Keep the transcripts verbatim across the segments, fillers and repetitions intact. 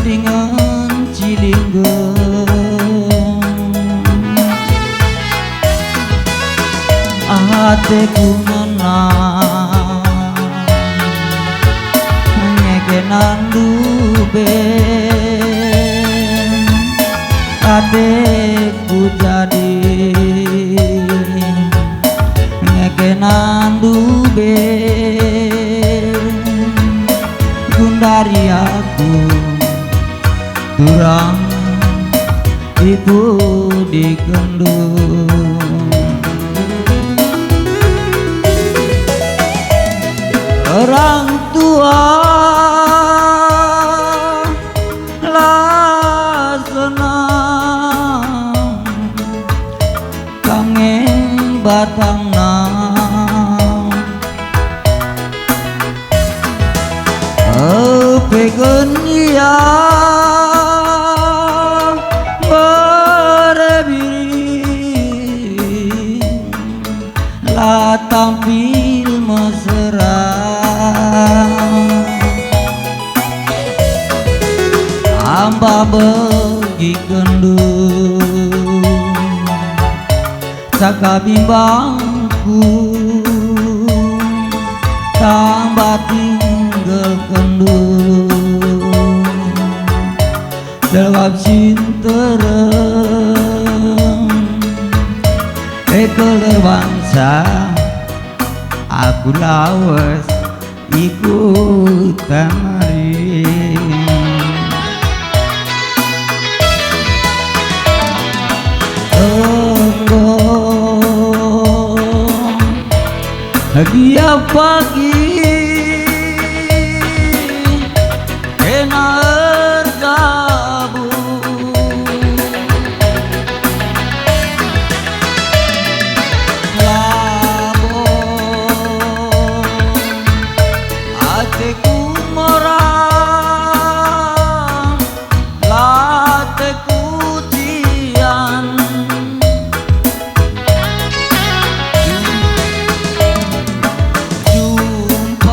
dingen cilinggen. Ateku ngena ngekenandu be. Ateku jadi ngekenandu be. Gundari aku turang ipudikenndu. Orang tua la senang, kangen batangna. Epeken ia merebiri, la tampil mesera. Amba begikenndu, saka bimbangku tambah tinggalkenndu. Sebab si nterem, e keler bangsa, aku lawes ikut tamari. Enggo gia pagi kena ergabung. Labo ateku mora, la ateku cian. Jumpa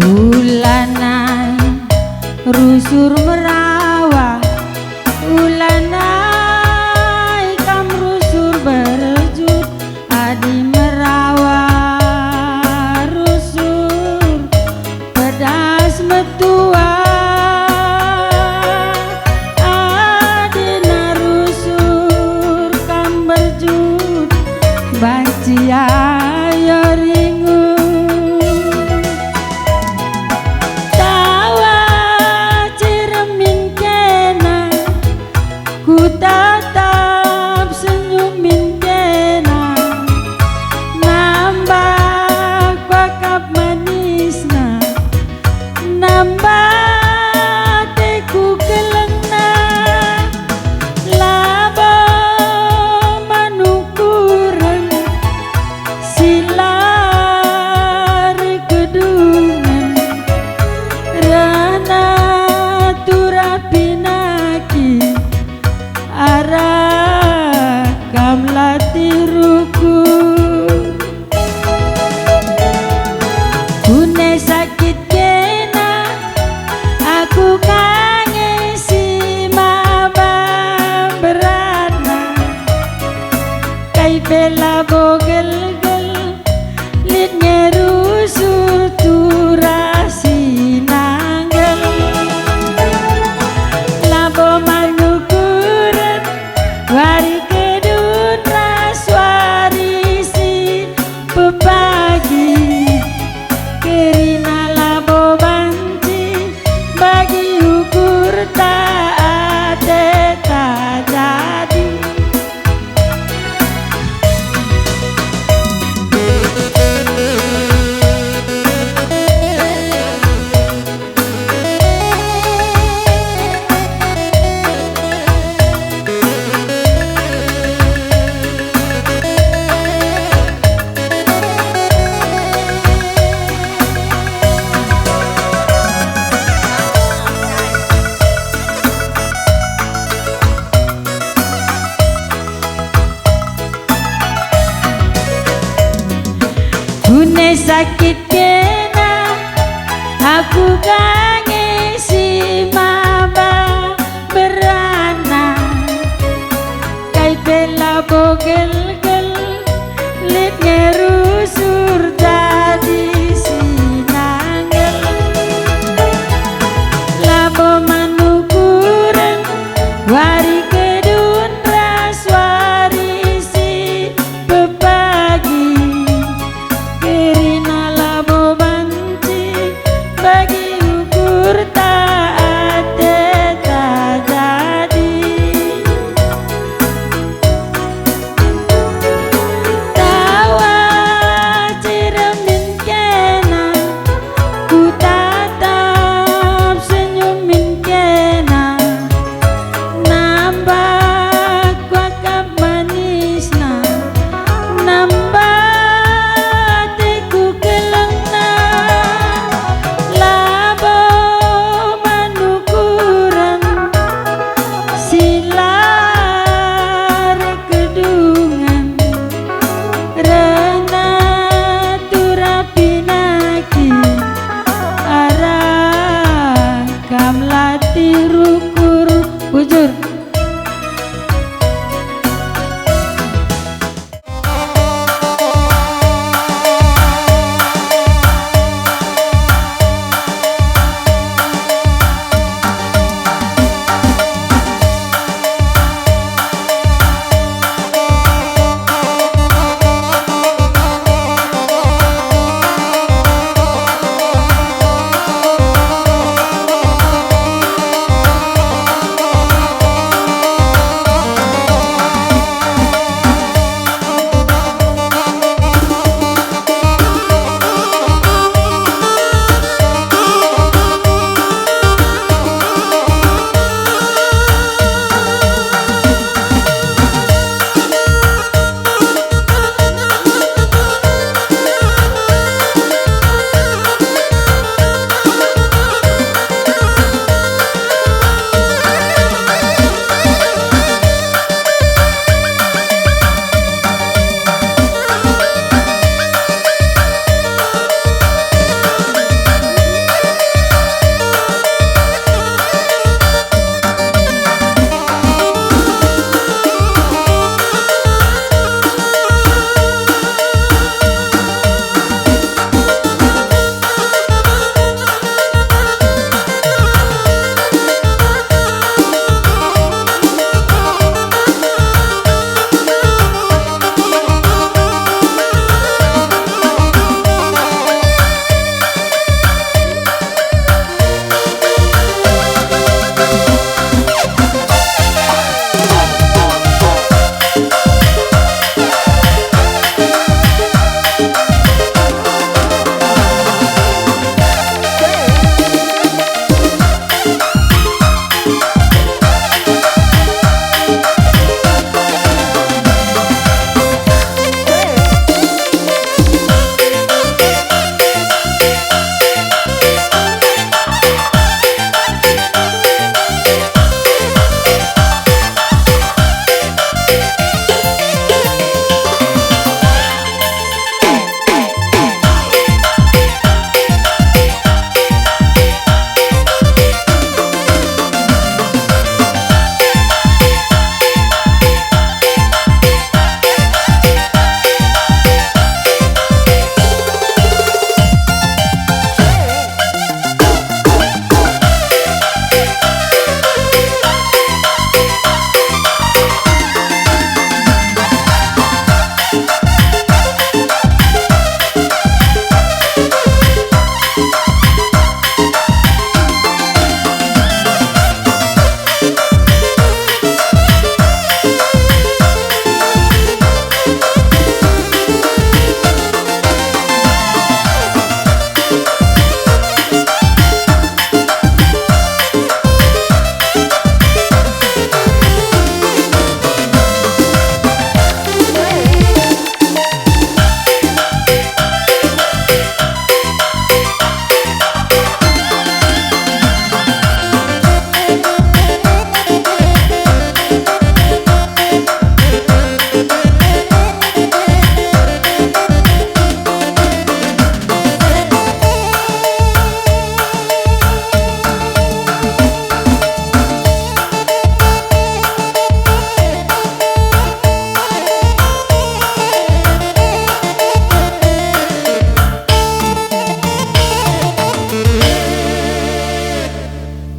Ulanai rusur merawa, ulanai kam rusur berjut, adi merawa rusur pedas metua, adi na rusur kam berjut, banci ayo ringu. Tawa ciremin kena, ku tatap senyumin kena, nambah kuakap manisna, nambah teku kelengna, labo man ukuren si la erkedungen, rana turah pinaki arah kam la tiruku. Kune sakit kena, aku ka nge si maba beratna. Kai pe labo gelgel, lit nge rusur turah si nanggel. Labo man ukuren, wari kedun ras wari si pepagi. Kerina labo banci bagi ukurta ateta jadi. Kune sakit kena, aku ka nge si maba beratna. Kai pe labo gelgel, lit nge rusur jadi si nanggel. Labo man ukuren, wari kedun ras wari si pepagi. Kerina labo banci bagi ukur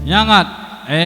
Nyangat,